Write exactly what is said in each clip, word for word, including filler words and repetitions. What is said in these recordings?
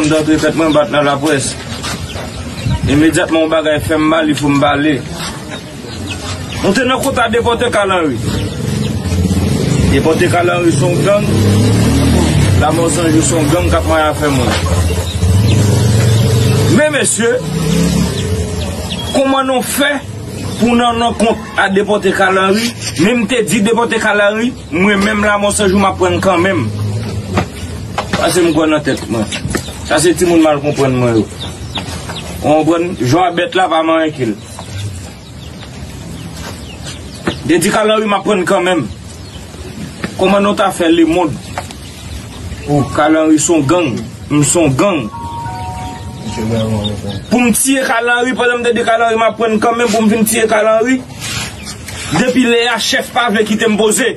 M t antre tèt mwen bat nan laprès. Imedyatman yon bagay fè m mal, il fò m pale. Nou te nan kont a depòte Carl Henry. Depòte Carl Henry se yon gang. Lamò San Jou se yon gang k ap manyen afè moun. Men mesye, kòman nou fè pou nan, nan kont a depòte Carl Henry? Men m te di depòte Carl Henry, mwen menm Lamò San Jou m ap pran kanmenm. Paske m kwè nan tèt mwen. Sa se timoun mal konprann mwen yo. Ou konprann? Jwa bèt la pa manyen ke l. Te di Carl Henry m ap pran kanmenm. Kòman nou ta fè lemonn? Ou Carl Henry se yon gang. M se yon gang. Pou m tiye Carl Henry, pandan m te di Carl Henry m ap pran kanmenm, pou m vin tiye Carl Henry. Depi lè a, chèf pa vle kite m poze.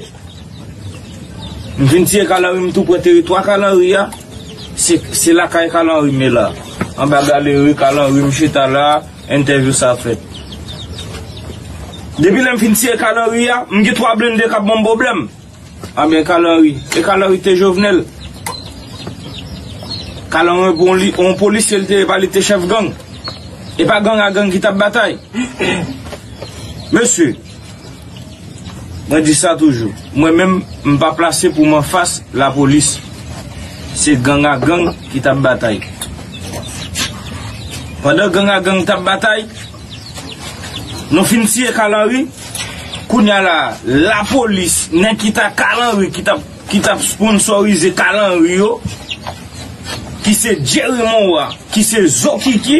M vin tiye Carl Henry, m tou pran teritwa Carl Henry a. Se, se lakay Carl Henry m ye la. Anba galeri Carl Henry, m chita la, entèvyou sa fèt. Depi lè m fin tiye Carl Henry a, m gen twa blende k ap ban m pwoblèm. Anben Carl Henry, e Carl Henry te Jovenel. Carl Henry pou yon li, yon polisye li te ye, pa li te chèf gang. E pa gang a gang ki t ap batay. Mesye, mwen di sa toujou. Mwen menm, m pa plase pou m anfas lapolis. Se gang a gang ki t ap batay. Pandan gang a gang t ap batay, nou fin tiye Carl Henry. Kounye a la, lapolis, nèg ki ta Carl Henry, ki t ap, ki t ap sponsorize Carl Henry yo, ki se Jerry Monroy, ki se Zokiki,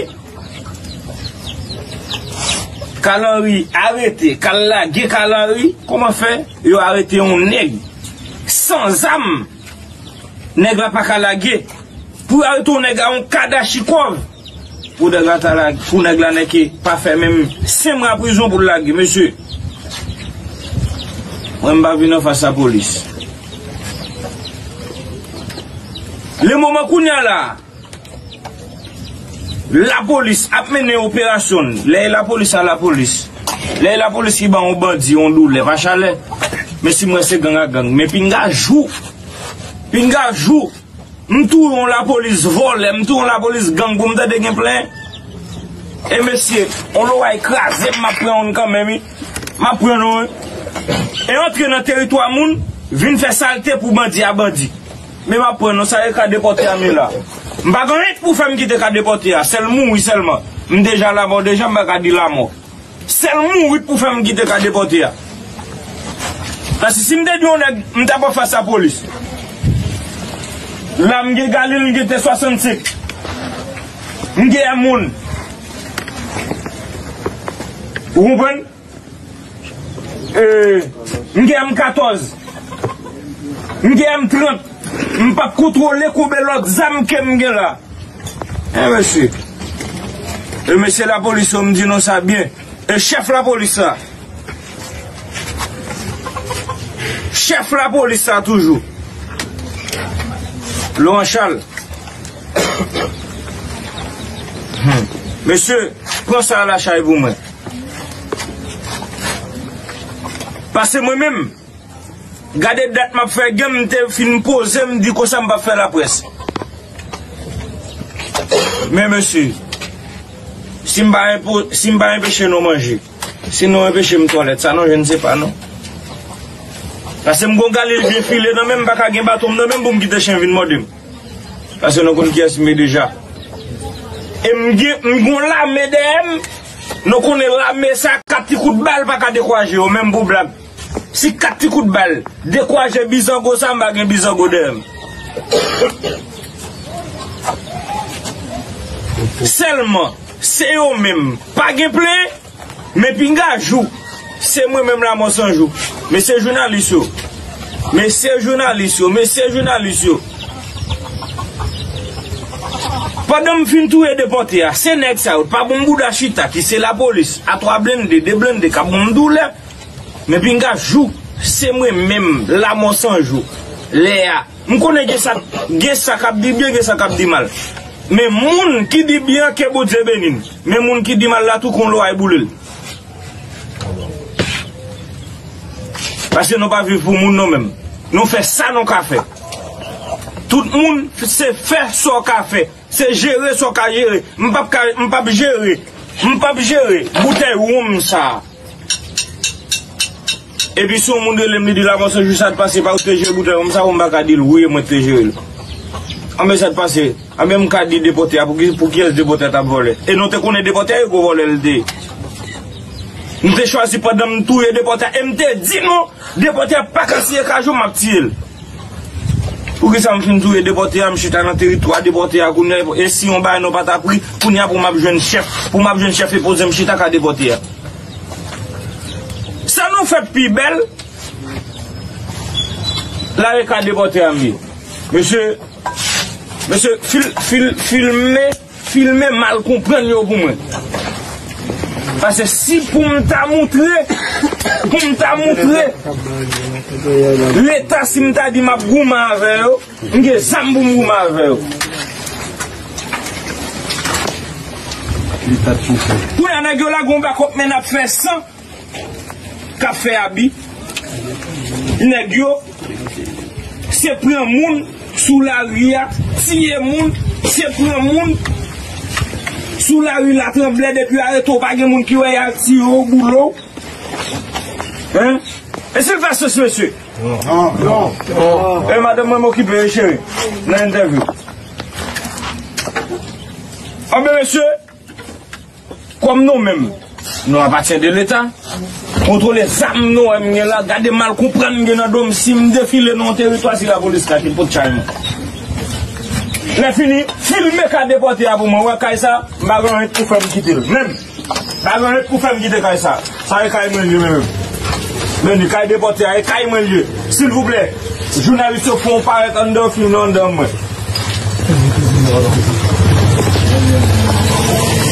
Carl Henry arete, k al lage Carl Henry, kòman fè yo arete yon nèg san zam, nèg la pa ka lage? Pou yo arete yon nèg a yon kadachikòv, pou nèg la ta lage, pou nèg la nèke pa fè menm senk mwa prizon pou l lage, mesye. Mwen m pa vin anfas lapolis. Le moman kounye a la, lapolis ap mennen operasyon l. Lè e lapolis a lapolis. Lè e lapolis ki ban yon bandi yon doulè, pa chalè. Men si m wè se gang a gang. Men pinga jou. Pinga jou. M touye yon lapolis vòlè, m touye yon lapolis gang pou m tande gen plenyen. E mesye, yon loway kraze m, m ap pran youn kanmenm, wi. M ap pran nou, wi. E antre nan teritwa moun, vin fè salte pou bandi a bandi. Men m ap pran nou, sa e ka depòte a m ye la. M pa gen anyen pou fè m kite ka depòte a, sèl mouri sèlman. M deja lamò deja, m pa ka di lamò. Sèl mouri pou fè m kite ka depòte a. Paske si m te di yon nèg, m t ap anfas lapolis. La m gen Galil, m gen T swasannsenk. M gen M yon. Ou konprann? E, m gen M katòz. M gen M trant. M p ap kontwole konbyen lòt zam ke m gen la. E mesye. E mesye lapolis yo, m di nou sa byen. E chèf lapolis la. Chèf lapolis la toujou. Laurent Charles. Hmm. Mesye, pran sa a lachay pou mwen. Paske mwen menm, gade dat m ap fè gen, m te fin poze, m di konsa m p ap fè laprès. Men mesye, si m pa enpo-, si m pa enpeche nou manje, si nou enpeche m twalèt, sa nou jwenn se pa nou. Paske m gon Galil byen file nan men m, m pa ka gen baton m nan men m pou m kite chen vin mòde m. Paske nou konn kiyès m ye deja. E m gen, m gon lame dèyè m. Nou konnen lame sa, kat ti kout bal pa ka dekouraje yo, menm pou blag. Si kat ti kout bal dekouraje bizango sa, m pa gen bizango dèyè m. Sèlman, se yo menm. Pa gen plenyen, men pinga jou. Se mwen menm Lamò San Jou. Mesye jounalis yo. Mesye jounalis yo. Mesye jounalis yo. Pandan m fin touye depòte a, se nèg sa yo, pa bon bouda chita, ki se lapolis, a twa blende, de blende, k ap bon m doulè. Men pinga jou, se mwen menm, Lamò San Jou. Lè a, m konnen gen sa, gen sa k ap di byen, gen sa k ap di mal. Men moun ki di byen an, ke Bondye beni n. Men moun ki di mal la tou, kon loway boule l. Paske nou pa viv pou moun nou menm. Nou fè sa nou ka fè. Tout moun se fè sa w ka fè. Se jere sa w ka jere. M p ap ka, m p ap jere. M p ap jere boutèy wonm sa a. Epi si yon moun rele m, li di, "Lavanse, jou sa t pase, pa ou te jere boutèy wonm sa a?" Ou m pa ka di l, "Wi, mwen te jere l." Anben sa t pase. Anben m ka di depòte a, pou ki, pou kiyès depòte a t ap vòlè? E nou te konnen depòte a, e gwo vòlè l te ye. M te chwazi pandan m touye depòte a, e m te di nou, depòte a pa ka siye kajou, m ap tiye l. Poukisa m fin touye depòte a, m chita nan teritwa depòte a kounye a, e si yon bagay nou pa ta pri, kounye a pou m ap jwenn chèf, pou m ap jwenn chèf e poze m chita ka depòte a. Sa nou fè pi bèl, la e ka depòte a m ye. Mesye, mesye, fil, fil, filme, filme mal konprann yo pou mwen. Paske si pou m ta moutre, pou m ta moutre Leta, si m ta di m ap goumen avè yo, m gen zam pou m goumen avè yo. Kounye a nèg yo lage yon bakòp men n ap fè san k ap fè abi. Nèg yo, se pran moun sou lari a, tiye moun, se pran moun sou lari Latranblè, depi arete w pa gen moun ki wè y al tiye w, boule w. Hein? E si l fè sans, mesye? Non. Non. E madanm mwen m okipe, wi, cheri, nan entèvyou. Anben, mesye, kòm nou menm, nou apatyen de Leta, kontwole zam nou wè m gen la, gade mal konprann m gen nan do m, si m defile nan yon teritwa, se lapolis la ki pot chay mwen. Lè fini, filme ka depòte a pou mwen, wè kay sa, m pa gen anyen pou fè m kite l. Menm, pa gen anyen pou fè m kite kay sa. Sa e kay mwen l ye menm. Beni, kay depòte a, e kay mwen l ye. Silvouplè, jounalis yo fè yon parèt anndan fim nan anndan mwen.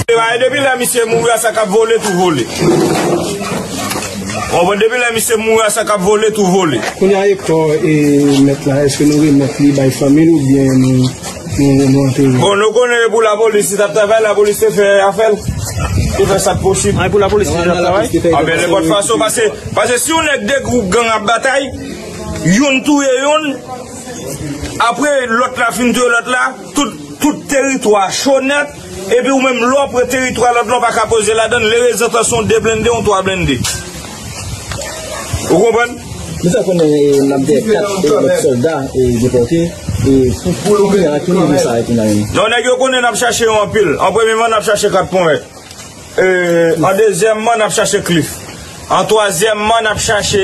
E depi lè misye mouri a, sa k ap vole tou vole. Ou konprann? Depi lè misye mouri a, sa k ap vole tou vole. Kounye a, e kò e mèt la, èske nou remèt li bay fanmi l oubyen nou, nou, nou antere? Bon, nou konnen e pou lapolis, li t ap travay, lapolis te fè afè l. Te fè sa k posib. Ay, pou lapolis, li t ap travay? Anben, nenpòt fason, paske, paske si yon nèg de gwoup gang ap batay, youn touye youn, apre lòt la fin touye lòt la, tout, tout teritwa cho nèt, epi ou menm lè w pran teritwa lòt la, w pa ka poze ladan l, le rezilta se yon de blende, yon twa blende. Ou konprann? Nou fè konnen, e, n ap gen kat, e, lòt sòlda, e, depòte, e, pou, pou kounye a, ki nivo sa ye kounye a menm? Non, nèg yo konnen n ap chache yo anpil. An premyeman, n ap chache kat ponyèt. E, an dezyèmman, n ap chache Cliff. An twazyèmman, n ap chache,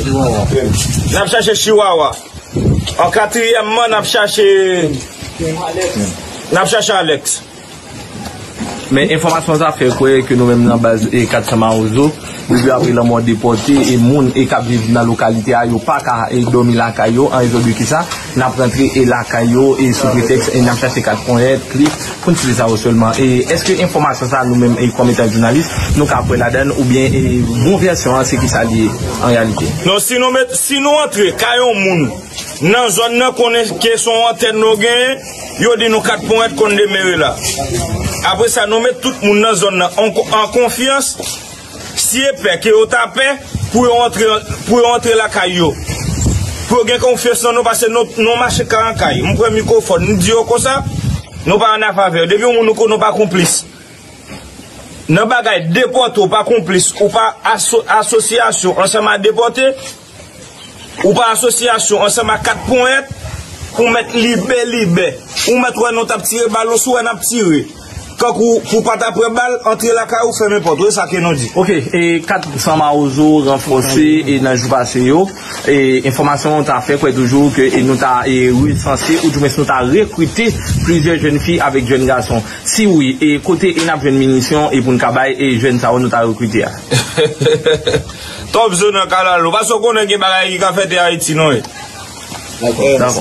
n ap chache Chihuahua. An katriyèmman, n ap chache, n ap chache Alex. Men enfòmasyon sa fè kwè ke nou menm nan baz, e, kat san Mawozo, depi apre lanmò depòte, e moun, e, k ap viv nan lokalite a, yo pa ka, e, dòmi lakay yo, an rezon de kisa, n ap rantre, e, lakay yo, e, sou pretèks, e, n ap chache kat ponyèt, Cliff, pou n site sa yo sèlman. E èske enfòmasyon sa nou menm, e, kòm etan jounalis, nou ka kwè ladan l, oubyen, e, bon vèsyon an, se kisa li ye, an reyalite? Non, si nou met, si nou antre kay yon moun, nan zòn nan, konnen ke se yon antèn nou genyen, yo di nou kat ponyèt konn demere la. Apre sa, nou met tout moun nan zòn nan an, an konfyans, si e pè ke yo ta pè pou yo antre, pou yo antre lakay yo. Pou yo gen konfyans nan nou, paske nou, nou mache kay an kay. M pran mikwofòn, m di yo konsa, nou pa an afavè. Depi yon moun nou konnen w pa konplis nan bagay depòte, w pa konplis, ou pa aso-, asosyasyon ansanm a depòte, ou pa asosyasyon ansanm a kat ponyèt, ou mèt libelibè. Ou mèt wè nou t ap tire bal, ou si w wè n ap tire. Kankou pou pa ta pran bal, antre lakay ou, fèmen pòt ou, e sa ke nou di. Ok, e kat san Mawozo ranfòse, e nan jou pase yo, e enfòmasyon ta fè kwè toujou ke, e nou ta, e resanse, oudimwens nou ta rekrite plizyè jèn fi avèk jèn gason. Si wi, e kote, e n ap jwenn minisyon, e pou n ka bay, e jèn sa yo nou ta rekrite a? Top Zone nan kalalou. Paske w konnen gen bagay ki ka fèt e Ayiti non e. Dakò. Dakò.